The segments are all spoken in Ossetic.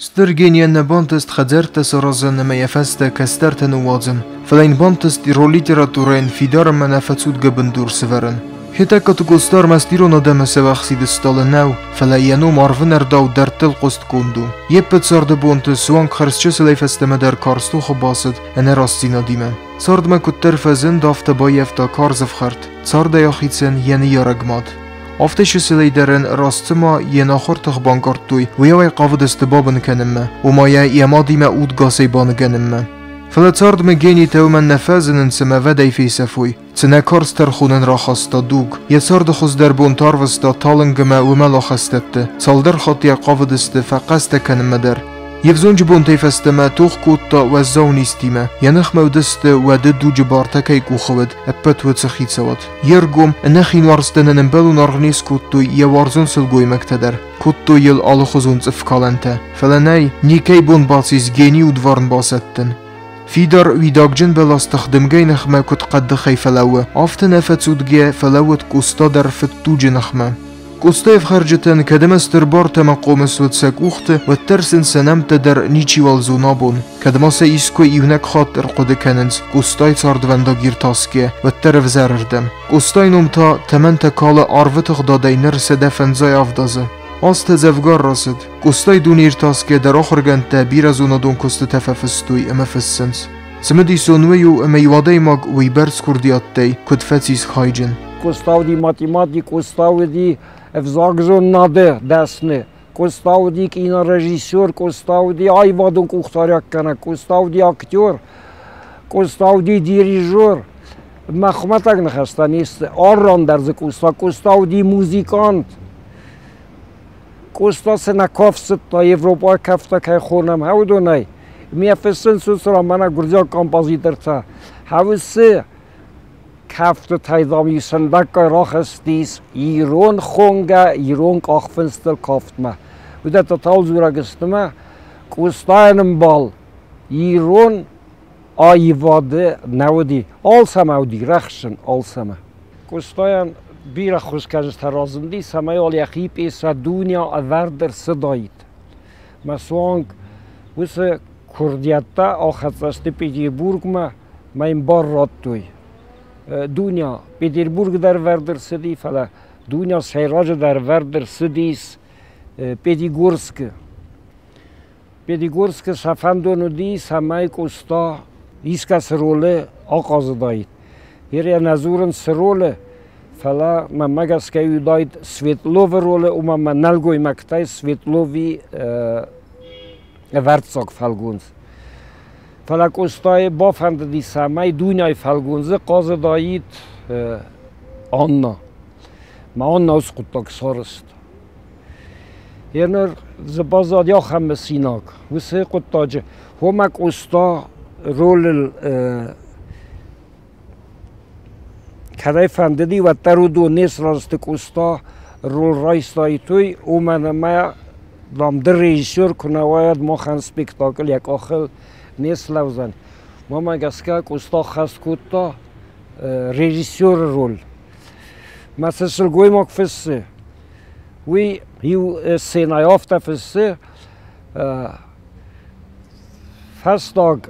Стыр генийӕн нӕ бантыст хӕдзӕрттӕ саразын ӕмӕ йӕ фӕстӕ кӕстӕртӕ ныууадзын, фӕлӕ йын бантыст ирон литературӕйӕн фидар ӕмӕ нӕфӕцудгӕ бындур сӕвӕрын. Хетӕгкаты Къоста ӕрмӕст ирон адӕмы сӕуӕхсиды стъалы нӕу, фӕлӕ йӕ ном арвы нӕрдау дӕрдтыл хъуыстгонд у. Йе ппӕт царды бонты суанг хӕрзчысылӕй фӕстӕмӕ дӕр карз тохы бацыд ӕнӕрастдзинадимӕ. Цардмӕ куыддӕр фӕзынд, афтӕ баййӕфта карз ӕфхӕрд, цардӕй ахицӕн йӕ ныййарӕг мад. Афтӕ чысылӕй дӕр ын раст цыма йе нахуыр тых банкъардтой, уыйау ӕй хъавыдысты бабын кӕнынмӕ, ома йӕ йӕ мадимӕ удгасӕй баныгӕнынмӕ. Фӕлӕ цардмӕ генитӕ уымӕн нӕ фӕзынынц ӕмӕ ӕвӕдӕй фесӕфой, цы нӕ карз тӕрхонӕн рахаста дуг. Йӕ царды хуыздӕр бонты арвыста талынг ӕмӕ уымӕл ахӕстӕтты, цалдӕр хатт йӕ хъавыдысты фӕхъӕстӕ кӕнынмӕ дӕр. Йе взонджы бонтӕй фӕстӕмӕ тох кодта уӕззау низтимӕ, йӕ ныхмӕ уыдысты, уӕды дуджы бартӕ кӕй къухы уыд, ӕппӕт уыцы хицауад. Йе ргом, ӕнӕхин уарзтӕн ын ӕмбӕлон аргъ не скодтой йӕ уарзон сылгоймӕгтӕ дӕр, кодтой йыл алыхуызон цъыфкалӕнтӕ. Фӕлӕ нӕй, никӕй бон бацис гени удварн басӕттын. Фидар уидагджын бӕлас тыхдымгӕйы ныхмӕ куыд хъӕддыхӕй фӕлӕууы, афтӕ нӕ фӕцудгӕ фӕлӕууыд Къоста дӕр фыддуджы ныхмӕ. Къостайы ӕфхӕрджытӕн кӕд ӕмӕ стыр бартӕ ӕмӕ хъомыс уыд сӕ къухты, уӕддӕр сын сӕ нӕмттӕ дӕр ничиуал зоны абон. Кӕд ма сӕ искуы иунӕг хатт ӕрхъуыды кӕнынц Къостайы цардвӕндаг иртасгӕ, уӕддӕр ӕвзӕрырдӕм. Къостайы ном та тӕмӕнтӕ калы арвы тыгъдадӕй ныр 157 азы. Азтӕ дзӕвгар рацыд. Къостайы дуне иртасгӕ дӕр ахуыргӕндтӕ бирӕ зонадон куыстытӕ фӕфыстой ӕмӕ фыссынц. Цымыдисон уый у, ӕмӕ иу адӕймаг уыйбӕрц курдиаттӕй куыд фӕцис хайджын. Къоста уыди математик, Къоста уыди ӕвзагзонынады дӕсны, Къоста уыди кинорежиссер, Къоста уыди аивадон къухдариуӕггӕнӕг, Къоста уыди актер, Къоста уыди дирижер. Мӕ хуымӕтӕг ныхӕстӕ не сты. Арран дӕр дзы Къоста. Къоста уыди музыкант. Къоста цы нӕ кафт Европаг кӕфтӕ кӕй хонӕм, уыдонӕй. Ме фыссынц уыцы ран мӕнӕ гуырдзиаг композитортӕ. Хӕусы кӕфтытӕй дам иу сындӕггай рахызтис ирон хонгӕ, ирон къахфындзтыл кафтмӕ. Уыдӕттӕ талдзурӕг сты мӕ Къостайӕн ӕмбал ирон аивады нӕ уыди. Алцӕмӕ уыди рӕхсын, алцӕмӕ. Къостайӕн бирӕ хуызгӕнджытӕ разынди, цӕмӕй ол йӕхи пьесӕ Дуня ӕвӕрд ӕрцыдаид. Мӕ суанг уыцы куырдиӕттӕ ахӕццӕ сты Петербургмӕ, мӕ йын бар радтой. Дуня Петербург дӕр ӕвӕрд ӕрцыди, фӕлӕ Дуня сӕйраджыдӕр ӕвӕрд ӕрцыдис Пятигорскы. Пятигорскы сӕ фӕндон уыди, цӕмӕй Къоста искӕцы ролы ахъазыдаид. Йе нӕ дзурын цы ролы, фӕлӕ мӕнмӕ гӕсгӕ уыдаид Светловы ролы, уымӕн мӕ нӕлгоймӕгтӕй Светлови ӕвӕрццаг фӕлгонц. Фӕлӕ Къостайы бафӕндыди, цӕмӕй Дунайы фӕлгондзы хъазыдаид Анна. Мӕ Анна уыцы хъуыддаг сарӕзта. Еныр дзы баззад ахӕм мысинаг. Уыцы хъуыддаджы хомӕ Къоста ролыл кӕдӕй фӕндыди, уӕддӕр уыдон не сразы сты Къоста роль райстаитой, уымӕн ӕмӕ дам, ды режиссер куы нӕ уайад, махӕн спектакль йӕ къахыл не слӕудзӕн. Уымӕ гӕсгӕ Къоста хӕст кодта режиссеры роль. Мӕ цы сылгоймаг фыссы, уый иу сценӕйы афтӕ фыссы, фӕстаг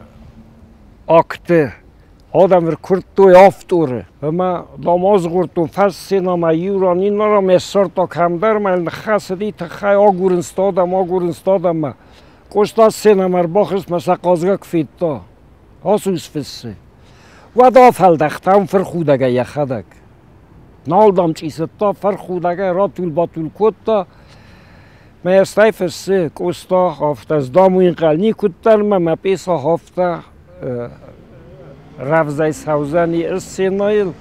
акты адӕм ӕркуырдтой авторы ӕмӕ, дам, азгъордтон фӕссценӕмӕ иу ран, иннӕ ран ме ссардта кӕмдӕр мӕ ныххӕцыди тыххӕй агурынц адӕм, агурынц адӕммӕ. Къоста сценӕмӕ ӕрбахызт мӕ сӕ хъазгӕ куы федта, ацы ус фыссы. Уӕд афӕлдӕхтам фырхудӕгӕй йӕхӕдӕг. Нал, дам, чъицыдта, фырхудӕгӕй ратул-батул кодта. Мӕ стӕй фыссы Къоста, афтӕ дам уый ӕнхъӕл никуыддӕр мӕ мӕ пъеса афтӕ рӕвдзӕй цӕудзӕни сценӕйыл.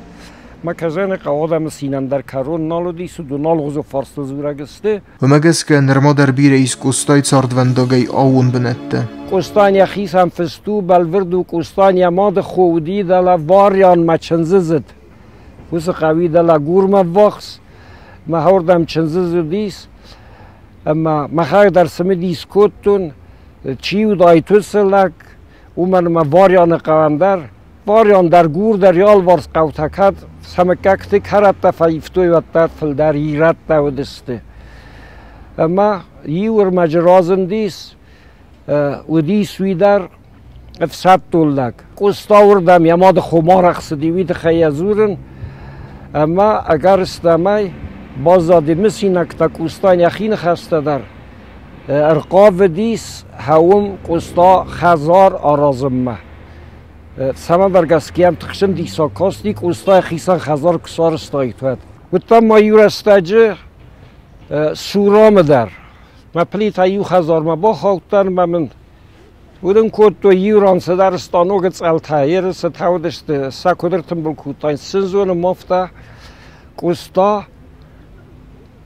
Мӕ кӕзӕны хъӕуы адӕмы цинӕн дӕр кӕрон нал уыди, суды налгъуызы фарстыл дзурӕг сты. Уымӕ гӕсгӕ нырма дӕр бирӕ ис Къостайы цардвӕндагӕй аууон бынӕттӕ. Къостайӕн йӕхицӕн фыст у, бӕлвырд у, Къостайӕн йӕ мады хо уыди дӕлӕ Варианмӕ чындзыдзыд. Уыцы хъӕуи дӕлӕ Гурмӕ ввахс, мӕ уырдӕм чындзыдзыд ис. Ӕмӕ мӕхӕдӕг дӕр цымыдис кодтон, чи уыдаид уыцы лӕг, уымӕн ӕмӕ Варианы хъӕуӕн дӕр, Вариан дӕр Гур дӕр йӕ алыварс хъӕутӕ кӕд сӕ мыггӕгты кӕрӕттӕ фӕивтой, уӕддӕр фылдӕр ирӕттӕ уыдысты. Ӕмӕ иу ӕрмӕджы разындис, Уыдис уый дӕр ӕфсӕддон лӕг. Къоста уырдӕм йӕ мады хо ма рахсыди, уый тыххӕй йӕ дзурын. Ӕмӕ ӕгӕрыстӕмӕй баззади мысинӕгтӕ Къостайӕн йӕхи ныхӕстӕ дӕр. Ӕрхъавыдис хӕуым Къоста хӕдзар аразынмӕ. Цӕмӕдӕр гӕсгӕ йӕм тыхсын диссаг касти, Къоста йӕхицӕн хӕдзар куы сарӕзтаид, уӕд. Уыдтам ма иу рӕстӕджы Сурамы дӕр. Мӕ плитӕ иу хӕдзармӕ бахаудтӕн ӕмӕ мын уыдон кодтой иу ран цыдӕр станогы цъӕлтӕ, ерысы уыдысты, сӕ куыд ӕртымбыл кодтай, цы зоны мафта, Къоста,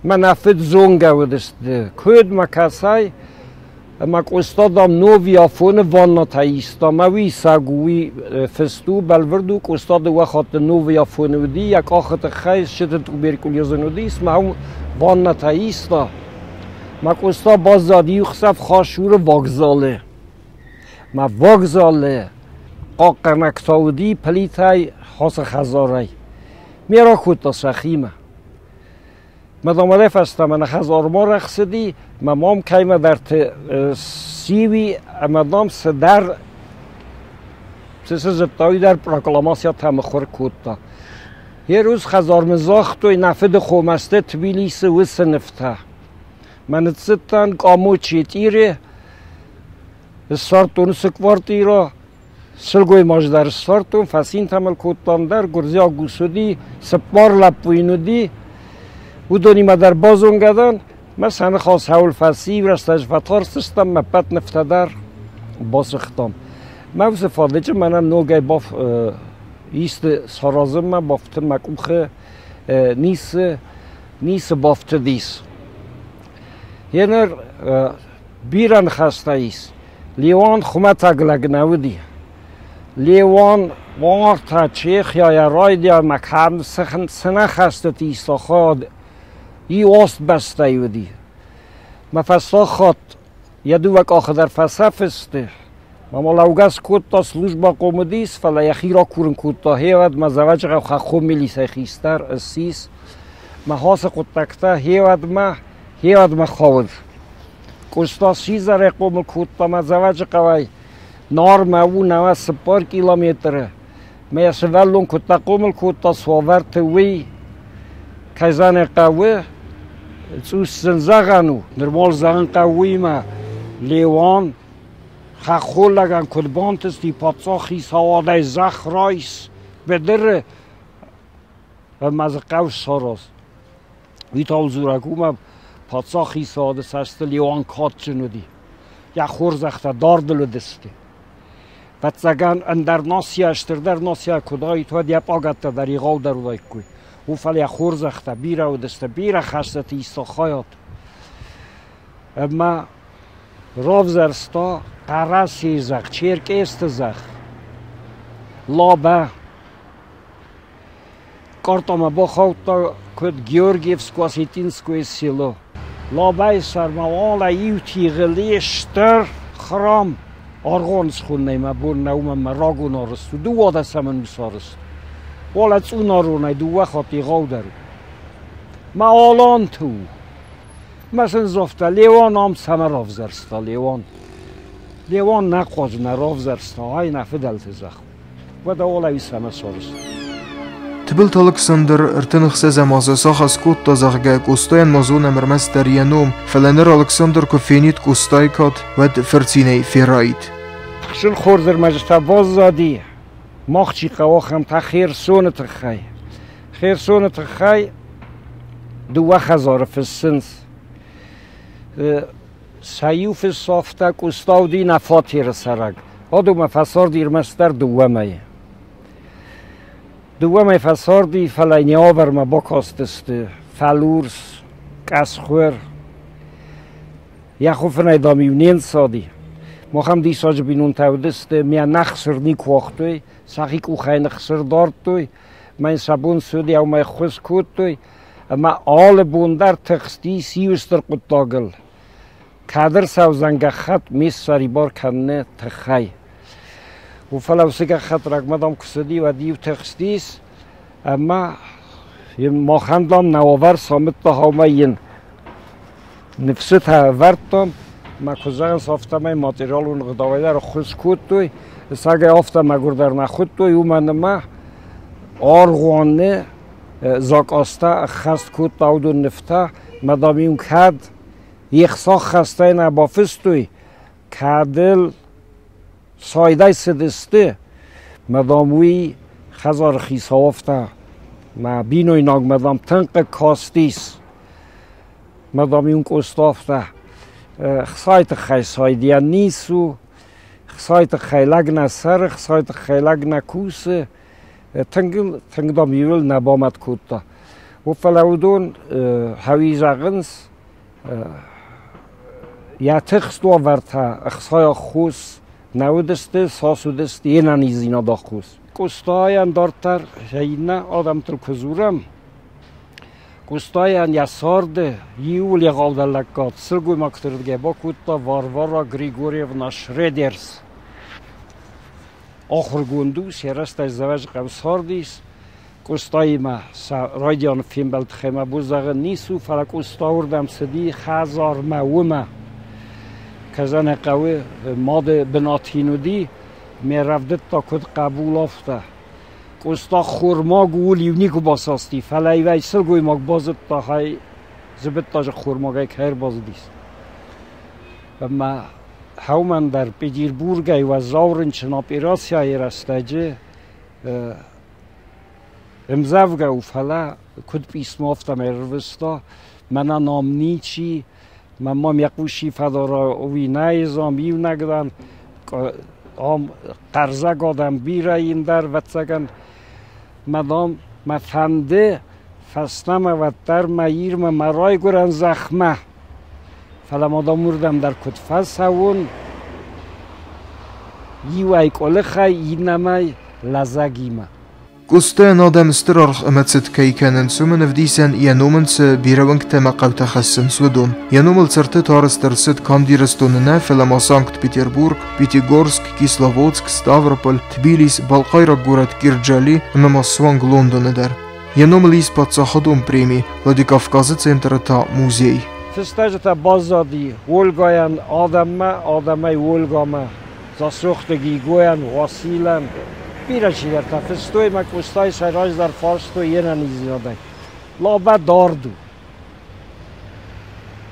мӕнӕ фыд зонгӕ уыдысты. Куыд мӕ кӕсай, ӕмӕ Къоста, дам, нови афоны ваннатӕ иста, мӕ уый саг у, уый фыст у, бӕлвырд у, Къоста дыууӕ хатты нови афоны уыди, йӕ къахы тыххӕй ссыды туберкулезын уыдис, мӕ ваннатӕ иста. Мӕ Къоста баззад иу хсӕв Хашуры вокзалы. Мӕ вокзалы хъахъхъӕнӕгтӕ уыди Плитӕй Хосы хӕдзарӕй. Ме ракодта сӕхимӕ. Мӕ домӕнӕй фӕстӕмӕ нӕ хӕдзармӕ рахсыди, мӕ мам кӕимӕдӕрты сиуи ӕмӕ, дам, цыдӕр цы цы зыдта, уый дӕр прокламацийӕ мыхуыр кодта. Ерус хӕдзармӕ загътой, нӕ фыды хомӕсты Тбилисы уыцы нывтӕ. Мӕ ныццыдтӕн Къамочи тъире, ссардтон уыцы квартирӕ, сылгоймаджы дӕр ссардтон, фӕцинтӕ мыл кодтам дӕр, гуырдзиаг ус уыди, цыппар лӕппу йын уыди, уыдонимӕ дӕр базонгӕ дӕн. Мӕ сӕ ныхас хӕуыл фӕци, рӕстӕджы фӕтарстыстӕм, мӕ ппӕт нывтӕ дӕр басыгътам. Мӕ уыцы фадыджы мӕнӕн ногӕй баф исты саразынмӕ бафты мӕ къухы ницы, ницы бафтыдис. Еныр бирӕ ныхӕстӕ ис. Леуан хуымӕтӕг лӕг нӕ уыди. Леуан уартӕ Чехияйӕ райдианмӕ кӕм цы нӕ хӕстыты иста и Остбӕстӕйы уыди. Мӕ фӕстаг хатт йӕ дыууӕ къахы дӕр фӕцӕф сты. Мама лӕугӕ скодта, службӕхъом уыдис, фӕлӕ йӕхи ракурын кодта. Гъеуӕд мӕ Дзӕуӕджыхъӕу хӕххон милицӕйы хистӕр ссис. Мӕ ацы хъуыддӕгтӕ гъеуӕдмӕ хауд. Къоста сидзӕрӕй хъомыл кодта мӕ Дзӕуӕджыхъӕуӕй Нармӕ у науӕд 4 километры. Мӕ йӕ сывӕллон куыдтӕ хъомыл кодта, цавӕрты уый, кӕй зӕгъын хъӕуы, цъус зын зӕгъӕн у. Нырма зӕгъын хъӕуы уыимӕ Леуан хӕххон лӕгӕн куыд бантысти паддзах хицауадӕй зӕхх райс быдыры ӕмӕ дзы хъӕу сараз. Уый та дзурӕг у, мӕ паддзах хицауады цӕсты Леуан кадджын уыди. Йӕ хорзӕхтӕ дардыл уыдысты. Фӕццӕгӕн ӕндӕр нацийӕ, стырдӕр нацийӕ куы уыдаид, уӕд йӕ пъагӕттӕ дӕр егъаудӕр уыдаиккой. У, фӕлӕ йӕ хорзӕхтӕ бирӕ уыдысты, бирӕ хӕстыты иста хайад. Ӕмӕ равзӕрста Хъӕрӕсейы зӕхх, Черкъесты зӕхх, Лабӕ. Къортъомӕ бахаудта куыд Георгиевско-Осетинское село. Лабӕйы сӕрмӕ уалӕ иу тигъыл ис стыр храм. Аргъуан схонынӕй мӕ бон нӕу, мӕ рагон арӕзт у, дыууадӕсӕм ӕнусы арӕзт. Уалӕ Цъунаронӕй дыууӕ хатты егъаудӕр у. Мӕ аланты у. Мӕ сын загъта, Леуан ам цӕмӕ равзӕрста, Леуан? Леуан нӕ хъуаджы нӕ равзӕрста, ай нӕ фыдӕлты зӕхх. Уӕдӕ уалӕ цӕмӕ цӕрыс? Тыбылты Алыксандр 36 азы сагъӕс кодта, зӕгъгӕ, Къостайӕн ма зонӕм ӕрмӕстдӕр йӕ ном, фӕлӕ ныр Алыксандр куы фенид Къостайы кад, уӕд фырцинӕй фераид. Тыхсын хорз ӕрмӕджытӕ баззади, мах чи хъӕуы, ахӕмтӕ Херсоны тыххӕй. Херсоны тыххӕй дыууӕ хӕдзары фыссынц. Сӕ иу фыссӕфта Къоста уыди нӕ фатеры цӕрӕг. Уӕдмӕ фӕцарди ӕрмӕстдӕр дыууӕ мӕйы. Дыууӕ мӕй фӕцарди, фӕлӕ не авӕрмӕ бакастысты фӕлурс, къӕсхуыр. Йӕ хуыфынӕй, дам-иу не нцади. Махӕм диссаджы бинонтӕ уыдысты, мӕ нӕхсыр никуы уагътой, сӕхи къухӕй ныхсыр дардтой, мӕн сӕ бон цы уыди, уымӕй ӕххуыс кодтой. Ӕмӕ алы бон дӕр тыхстис иу стыр хъуыддагыл. Кадр цӕудзӕн гӕххӕтт ме ссӕрибар кӕныны тыххӕй. У, фӕлӕ уыцы гӕххӕтт рагмӕ, дам, куы цыди, уӕд-иу тыхстис ӕмӕ махӕн, дам, нӕ уавӕр самыдта, гъӕумӕ йын ныфсытӕ ӕвӕрдтам. Мӕ куы зӕгъынц, афтӕмӕй материалон ӕгъдауӕй дӕр ӕххуыс кодтой. Сагӕй афтӕ мӕгуыр дӕр нӕ хуыдтой, уымӕн ӕмӕ аргъуаны закъазтӕ ӕххӕст кодта уыдон нывтӕ. Мӕ дам-иу кӕд йе хца ххӕстӕй нӕ бафыстой, кӕд ыл сайдӕй цыдысты, мӕ дам уый хӕдзары хицау афтӕ мӕ бинойнагмӕ дам тынг хъыг кастис. Мӕ дам-иу Къоста афтӕ хцайы тыххӕй сайдийӕн ницы у, хцайы тыххӕй лӕг нӕ цӕры, хцайы тыххӕй лӕг нӕ кусы. Тынг, тынг дам иуыл нӕ бамӕт кодта. Фӕлӕ уыдон хӕуи зӕгъынц, йӕ тыхст уавӕртӕ ӕхцайы аххос нӕ уыдысты, цас уыдысты йе нӕниздзинады аххос. Къостайӕн дарддӕр иннӕ адӕмтыл куы дзурӕм, Къостайӕн йӕ царды иууыл егъаудӕр лӕггад сылгоймӕгты рдыгӕй бакодта Варвара Григорьевна Шредерс. Ахуыргонд ус, йӕ рӕстӕй Дзӕуӕджыхъӕуы цардис. Къостаимӕ сӕ райдианы фембӕлд тыххӕй мӕ бон зӕгъын ницы у, фӕлӕ Къоста уырдӕм цыди хӕдзармӕ, уымӕ. Кӕзӕнӕ хъӕуы мады бынат ин уыди, ме рӕвдыдта куыд хъӕбул, афтӕ. Къоста хормаг ууыл-иу никуы басасти, фӕлӕ-иу ӕй сылгоймаг базыдта, хай зыбыдтаджы хормагӕй кӕй ӕрбацыдис. Ӕмӕ хӕумӕн дӕр Петербургӕй уӕззау рынчын операцийы рӕстӕджы ӕмдзӕвгӕ у, фӕлӕ куыд писмо, афтӕмӕй ӕрвыста, мӕнӕн ам ничи, мӕ мам йӕ хъуси фӕдара уый нӕй зам иунӕг дӕн, ам хъӕрзӕг адӕм бирӕ ин дӕр, ӕвӕццӕгӕн, мӕ дам, мӕ фӕнды фӕстӕмӕ уӕддӕр мӕ Ирмӕ, мӕ райгуырӕн зӕхмӕ. Фӕлӕ ма дам уырдӕм дӕр куыд фӕцӕуон, иуӕй къуылыхӕй, иннӕмӕй лӕдзӕгимӕ. Къостайӕн адӕм стыр аргъ ӕмӕ цыт кӕй кӕнынц, уымӕн ӕвдисӕн йӕ ном ын цы бирӕ уӕнгтӕ ӕмӕ хъӕутӕ хӕссынц, уыдон. Йӕ номыл цыртыты арӕзт ӕрцыд канд Ирыстоны нӕ, фӕлӕ ма Санкт-Петербург, Пятигорск, Кисловодск, Ставрополь, Тбилис, балхъайраг горӕт Кирджали ӕмӕ ма суанг Лондоны дӕр. Йӕ номыл ис паддзахадон преми, Владикавказы центры та музей. Фыстӕджытӕ баззади Ольгайӕн адӕммӕ, адӕмӕй Ольгамӕ. Дзасохты Гигойӕн, Уасилӕн, бирӕ чидӕртӕ фыстой мӕ Къостайы сӕ раздӕр фарстой йе нӕниздзинадӕй. Лабӕ дард у.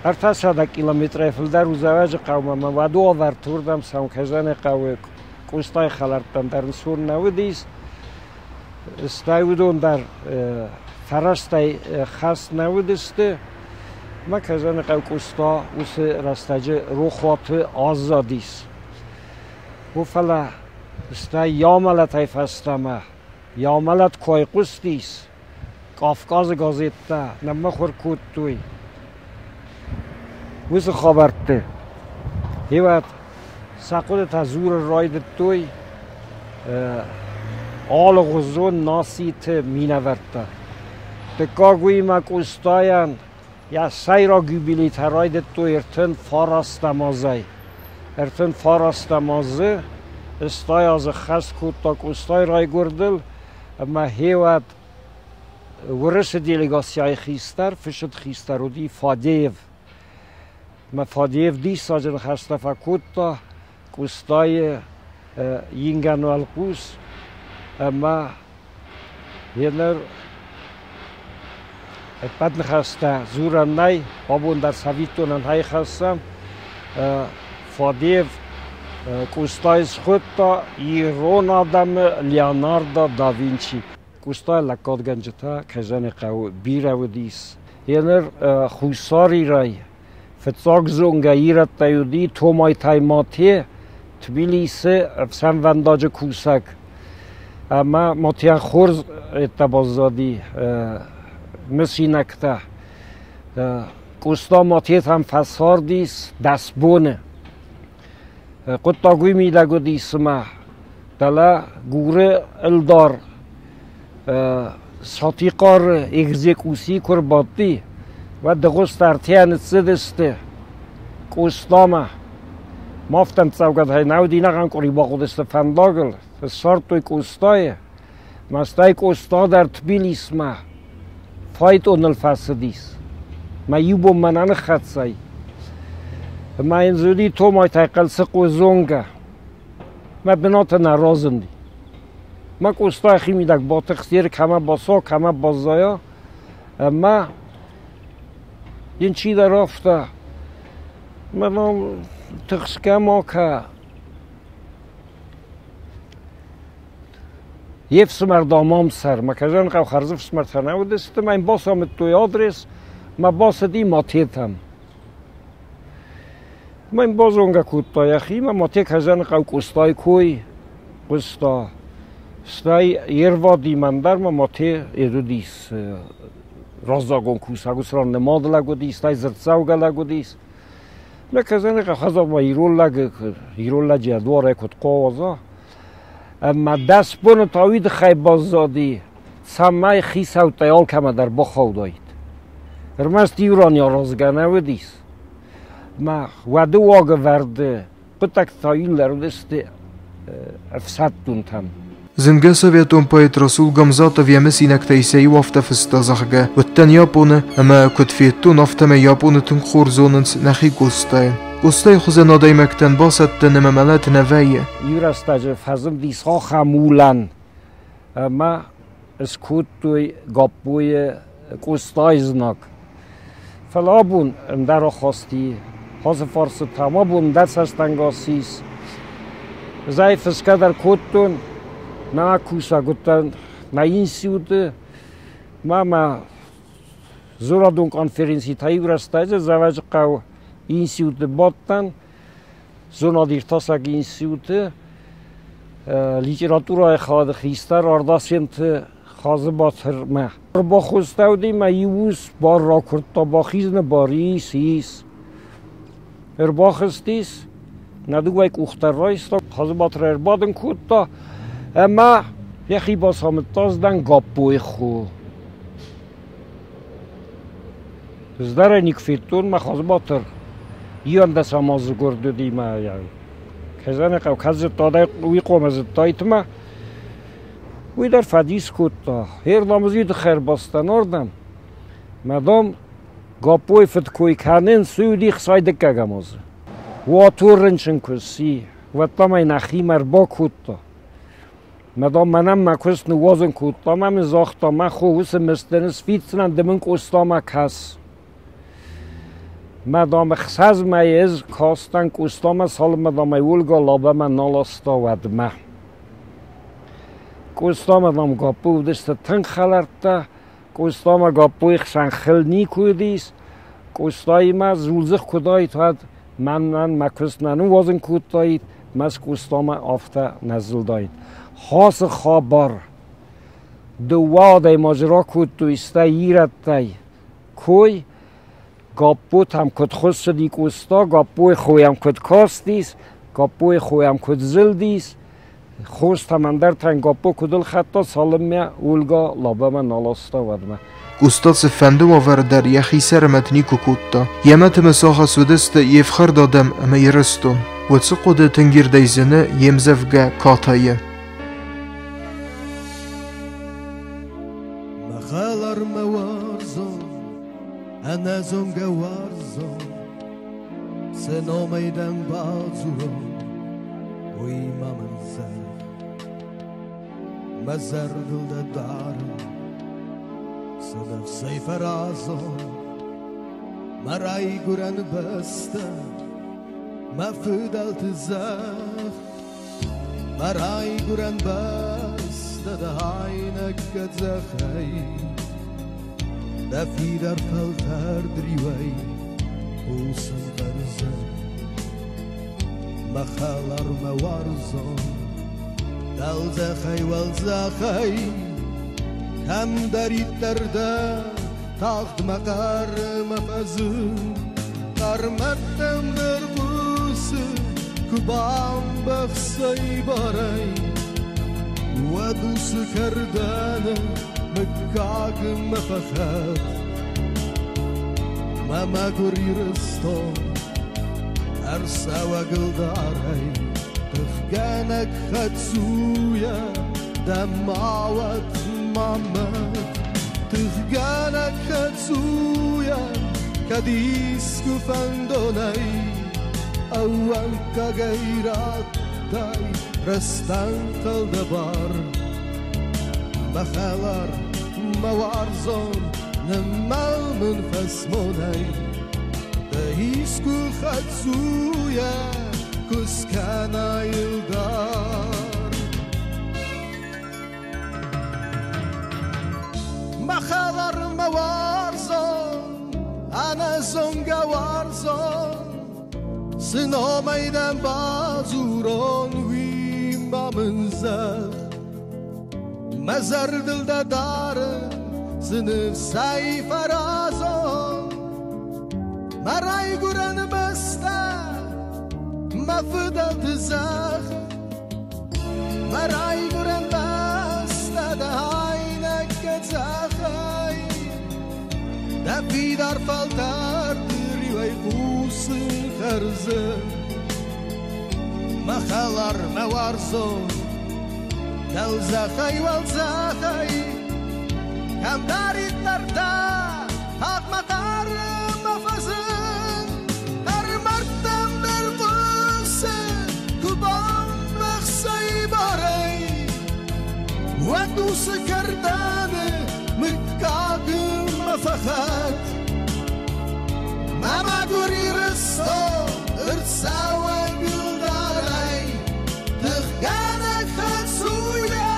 300 километрӕй фылдӕр у Дзӕуӕджыхъӕумӕ ӕмӕ уӕд уавӕрты уырдӕм цӕуын кӕй хъӕуы Къостайы хӕлӕрттӕн дӕр ӕнцон нӕ уыдис. Стӕй уыдон дӕр фӕрӕзтӕй хӕст нӕ уыдысты. Мӕ кӕй хъӕуы Къоста уыцы рӕстӕджы рохуаты аззадис. О, фӕлӕ стӕй йӕ амӕлӕтӕй фӕстӕмӕ, йӕ амӕлӕт куы айхъуыстис, Кавказы газеттӕ ныммыхуыр кодтой уыцы хабӕртты. Гъеуӕд сӕ хъуыдытӕ дзурын райдыдтой алыгъуызон нациты минӕвӕрттӕ. Дыккаг уыимӕ Къостайӕн йӕ сӕйраг юбилейтӕ райдыдтой 39 азӕй. 39 азы 80 азы хӕст кодта Къостайы райгуырдыл ӕмӕ гъеуӕд Уырысы делегацийы хистӕр, фысыд хистӕр уыди Фадеев. Мӕ Фадеев диссаджы ныхӕстӕ фӕкодта Къостайы ингӕны уӕлхъус ӕмӕ йе ныр ӕппӕт ныхӕстӕ дзурӕн нӕй, абон дӕр цӕвиттонӕн хай хӕссӕм. Фадеев Къостайы схуыдта ирон адӕмы Леонардо да Винчи. Къостайы лӕггадгӕнджытӕ, кӕй зӕгъын хъӕуы, бирӕ уыдис. Еныр Хуссар Ирӕй фыццаг зонгӕ ирӕттӕй уыди Томайтай Мате, Тбилисы ӕфсӕнвӕндаджы кусӕг. Ӕмӕ Матейӕн хорз ӕддӕ баззади мысинӕгтӕ. Къоста Матетӕм фӕцардис 10 боны. Хъуыддаг уый мидӕг уыди, цыма дӕлӕ Гуры ӕлдар Сатихъары экзекуцийы куы рбадти, уӕд дыгъуызтӕ ныццыдысты Къостамӕ. Мафтӕн цӕугӕдӕй нӕ уыди ӕнӕхъӕн къуыри бахъуыдысты фӕндагыл, ссардтой Къостайы. Мастӕй Къоста дӕр Тбилисмӕ файтоныл фӕцыдис. Мӕ иу бон мӕ нӕ ныххӕццӕй. Ӕмӕ йын дзы уыди Томайтӕй Хъӕлцыхъо зонгӕ. Мӕ бынаты нӕ разынди. Мӕ Къоста йӕхимидӕг батыхст, йе кӕмӕ бацуа, кӕмӕ баззайа, ӕмӕ йын чидӕр афтӕ, мӕ мам тыхсгӕ ма кӕ. Йе фсымӕр дам ам цӕр, мӕ кӕзӕнхъӕу хӕрз ӕфсымӕртӕ нӕ уыдысты, мӕ йын бацамыдтой адрес, мӕ бацыди Матетӕм. Мӕн базонгӕ кодта йӕхимӕ, Мате Кӕзӕныхъӕу Къостайы кой хъуыста. Стӕй йе рвадимӕ дӕр ма Мате уыдис раззагон кусӕг, уыцы ран нымад лӕг уыдис, стӕй дзырддзӕугӕ лӕг уыдис. Мӕ Кӕзӕныхъӕу хӕдзармӕ ирон лӕг, ирон лӕджы йӕ дуарӕй куыд хъуаза. Ӕмӕ 10 боны та уый тыххӕй баззади, цӕмӕй хицӕуттӕй алкӕмӕ дӕр бахаудаид. Ӕрмӕст иу ран аразгӕ нӕ уыдис. Мӕ уӕды уагӕвӕрды хъуыддӕгтӕ иуылдӕр уыдысты ӕфсӕддонтӕм. Зынгӕ советон поэт Расул Гамзатов йӕ мысинӕгтӕй сӕ иу афтӕ фыста, зӕгъгӕ, уыдтӕн Японы ӕмӕ куыд федтон, афтӕмӕй Японы тынг хорз зонынц нӕхи Къостайы. Къостайы хуызӕн адӕймӕгтӕн басӕттӕн ӕмӕ мӕлӕт нӕ вӕййы. Иу рӕстӕджы фӕзындис ахӕм улӕн, ӕмӕ скодтой Гаппойы Къостайы знаг. Фӕлӕ абон ӕндӕр ахасти, ацы фарстытӕм абон ӕндӕр цӕстӕнгас ис. Ӕз ӕй фысгӕ дӕр кодтон, нӕ кусӕг уыдтӕн нӕ институты, ма мӕ зонадон конференцитӕ иу рӕстӕджы Дзӕуӕджыхъӕуы институты бадтӕн, зонад-иртасӕг институты литературӕйы хайады хистӕр Ардасенты Хадзыбатырмӕ. Ӕрбахуыстӕуыди мӕ иу ус бар ракуырдта, бахизыны бар ис, ис. Ӕрбахызтис, нӕ дыууӕ къухтӕ райста, Хадзыбатыр ӕрбадын кодта ӕмӕ йӕхи бацамыдта, ӕз дӕн Гаппойы хо. Ӕз дӕр ӕй никуы федтон, мӕ Хадзыбатыр 11 азы гуырд уыди мӕ Кӕзӕны хъӕу кӕд зыдта, уый хъомӕ зыдтаид мӕ уый дӕр фӕдис кодта. Ӕрдӕм тыххӕй ӕрбацыдтӕн ардӕм. Мӕ дам Гаппойы фыд кой кӕнынц, уый уыди хсай дыккӕгӕм азы. Уатур рынчын куы сси, уӕд та мӕ нӕхимӕ ӕрбакодта. Мӕ дам мӕнӕн мӕ куыст ныууадзын кодта ӕмӕ мын загъта, мӕ хо, уыцы мыстӕн сфиддзынӕн, ды мын Къостамӕ кӕс. Мӕ дам 6 мӕйы ӕз кастӕн Къостамӕ, цалынмӕ дам ӕй Ольга Лабӕмӕ нал ласта, уӕдмӕ. Къостамӕ дам Гаппо уыдысты тынг хӕлӕрттӕ, Къостамӕ Гаппойы хсӕн хыл никуы уыдис. Къостаимӕ зулдзых куы уыдаид, уӕд мӕнӕн мӕ куыст нӕ ныууадзын кодтаид, мӕ Къостамӕ афтӕ нӕ зылдаид. Ацы хабар дыууӕ адӕймаджы ракодтой, стӕй ирӕттӕй кой, Гаппотӕм куыд хуыссыди Къоста, Гаппойы хойӕм куыд кастис, Гаппойы хойӕм куыд зылдис, хостӕм ӕндӕртӕн Гаппо куыд ӕлхӕдта, цалынмӕ Ольга Лабӕмӕ нал ласта, уӕдмӕ. Къоста цыфӕнды уавӕры дӕр йӕхи сӕрмӕт никуы кодта. Йӕ мӕт ӕмӕ сагъӕс уыдысты йе фхӕрд адӕм ӕмӕ Ирыстон. Уыцы хъуыды тынг ирдӕй зыны йе мдзӕвгӕ «Катайы». Мӕ хӕлар, мӕ уарзон, ӕнӕзонгӕ уарзон, цы номӕй дӕм бадзурон, уый ма мын зӕгъ. Мӕ зӕрдыл дӕ дарын, цы ныфсӕй фӕразон, мӕ райгуырӕн бӕстӕ, мӕ фыдӕлты зӕхх. Мӕ райгуырӕн бӕстӕ дӕ айнӕг къӕдзӕхӕй, дӕ фидар фӕлтӕрд риуӕй хъусын хъӕрзы. Мӕ хӕлар, мӕ уарзон, дӕлдзӕхӕй уӕлдзӕхӕй, кӕмдӕриддӕр дӕ, тагъд мӕ хъӕрмӕ фӕзын, хъӕрмӕттӕм дӕр хъусы, куы бамбӕхсай барӕй, уӕд уыцы кӕрдӕны мыггагмӕ фӕхӕт. Мӕ мӕгуыр Ирыстон, ӕрцӕуӕг ӕлдарӕй, тыхгӕнӕг хӕддзуйӕ дӕ ма уӕд ма мӕт. Тыхгӕнӕг хӕддзуйӕ кӕд искуы фӕндонӕй Ӕууӕнкагӕй радтай рӕстӕнхъӕл бар. Мӕ хӕлар, мӕ уарзон, ныммӕл мын фӕсмонӕй. Дӕ искуы хӕддзуйӕ куы скӕнай ӕлдар. Мӕ хӕлар, мӕ уарзон, ӕнӕзонгӕ уарзон, цы номӕй дӕм бадзурон, уый ма мын зӕгъ. Мӕ зӕрдыл дӕ дарын, цы ныфсӕй фӕразон. Мӕ райгуырӕн бӕстӕ, мӕ фыдӕлты зӕхх. Мӕ райгуырӕн бӕстӕ дӕ айнӕг къӕдзӕхӕй. Дӕ фидар фӕлтӕрты риуӕй хъусын хӕрзы. Мӕ хӕлар, мӕ уарзон, дӕлзӕхӕй уӕлдзӕхӕй, кӕмдӕриддӕр дӕ, тагъд мӕ хъары мӕ фӕзын. Ӕрмӕрдтӕм дӕр хъуысы, куы бамбӕхсай барӕй, уӕд уыцы кӕрдӕны мыггагы мӕ фӕхӕт. Мӕ мӕгуыр Ирыстон ӕрцӕуӕг ӕлдарӕй, тыхгӕнӕг хӕддзуйӕ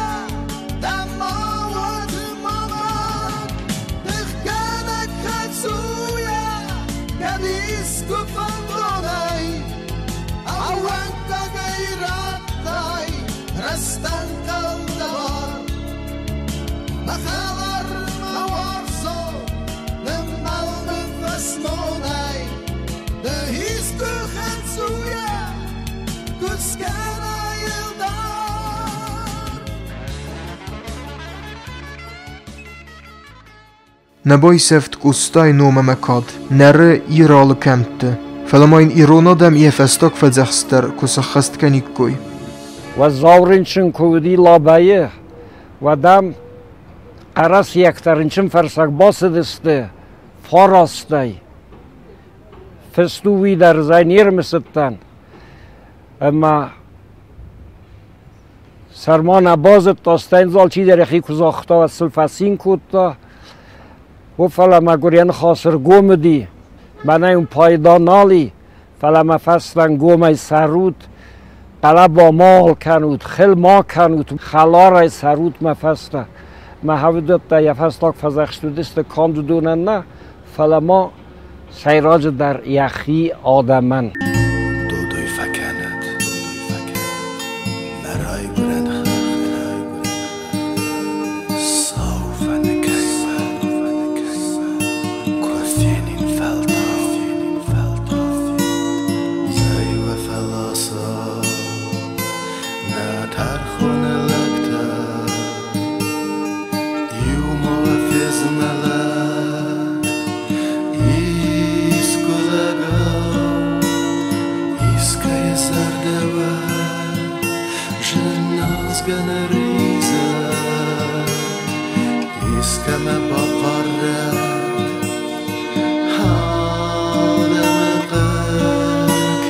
дӕ ма уӕд ма мад. Тыхгӕнӕг хӕддзуйӕ кӕд искуы фӕндонӕй ӕууӕнкагӕй радтай рӕстӕнхъӕл дӕ бар. Мӕ хӕлар, мӕ уарзон, ныммӕл мын фӕсмонӕй, дӕ искуы хӕддзуйӕ куы скӕнай ӕлдар. Нӕ байсӕфт Къостайы ном ӕмӕ кад, нӕры Иры алы кӕмтты, фӕлӕ ма йын ирон адӕм йӕ фӕстаг фӕдзӕхст дӕр куы сӕххӕст кӕниккой. Уӕззау рынчын куы уыди Лабӕйы, уӕд ӕм хъӕрӕсейӕгтӕ рынчынфӕрсӕг бацыдысты фарастӕй. Фыст у уый дӕр ӕз ӕй не рымысыдтӕн. Ӕмӕ Сӕрма нӕ базыдта, стӕй йын алчидӕр йӕхи куы загъта, уӕд сыл фӕцин кодта. О, фӕлӕ мӕгуыр йӕ ныхас ӕргом уыди, мӕнӕй уын пайда нал и, фӕлӕ мӕ фӕстӕ нгомӕй цӕрут, хъӕлӕба ма кӕнут, хыл ма кӕнут, хӕларӕй цӕрут мӕ фӕстӕ. Мӕ хӕвдӕттӕ йӕ фӕстаг фӕдзӕхст уыдысты канд уыдонӕн нӕ, фӕлӕ ма сӕйраджыдӕр йӕхи адӕмӕн. Додой фӕкӕнӕд мӕ райгуырӕн хӕхтӕ, сау фӕныкӕй куы фенин фӕлтау, зӕй уӕ фӕласа нӕ тӕрхоны лӕгтӕ, иумӕ уӕ фезмӕлӕд искуы лӕгау, искӕйы зӕрдӕ уӕ зыназгӕ ризӕд, искӕмӕ бахъарӕд адӕмы хъыг,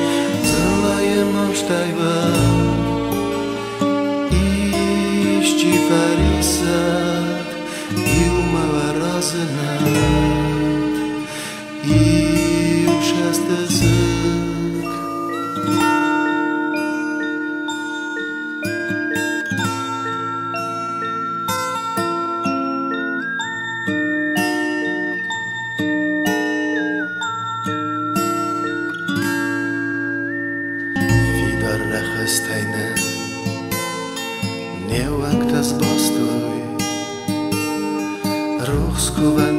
дзыллӕйы мастӕй уӕ исчи фӕрисӕд, иумӕ уӕ разынӕд иу сӕсты зыг. Фидар рӕхыстӕй нын не уӕнгтӕ сбастой, рухс кувӕн